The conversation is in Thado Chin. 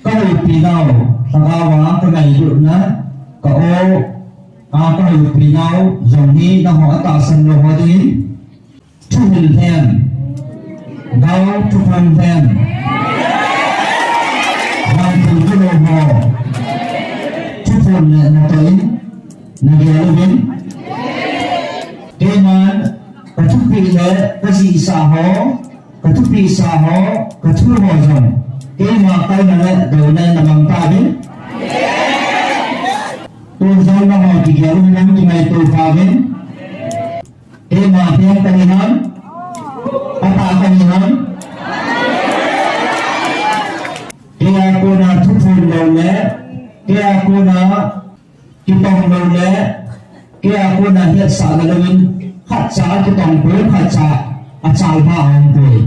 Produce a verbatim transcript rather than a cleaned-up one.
Ka houpi nau, lhagao a ka ngailutna, ka aw a ka houpi nau jong hi nangho atahsan lou ho dingin, thuhil lhem, gao thuphon lhem, vangthil kilou ho, thuphon le natoh in nagel uvin. Keiman ka thupeh le ka jihsah ho, ka thupeh sah ho, ka thu ho jong keima kalna le douna in namang tauvin. Tun jong nangho kigel uvin, kingaito tauvin. Keima peng kahi ham, atah kahi ham. Keia kona thuphon lou le, keia kona kitong lou le, keia kona hetsahna louvin, khatcha akitong poi, khatcha achalpha aum poi.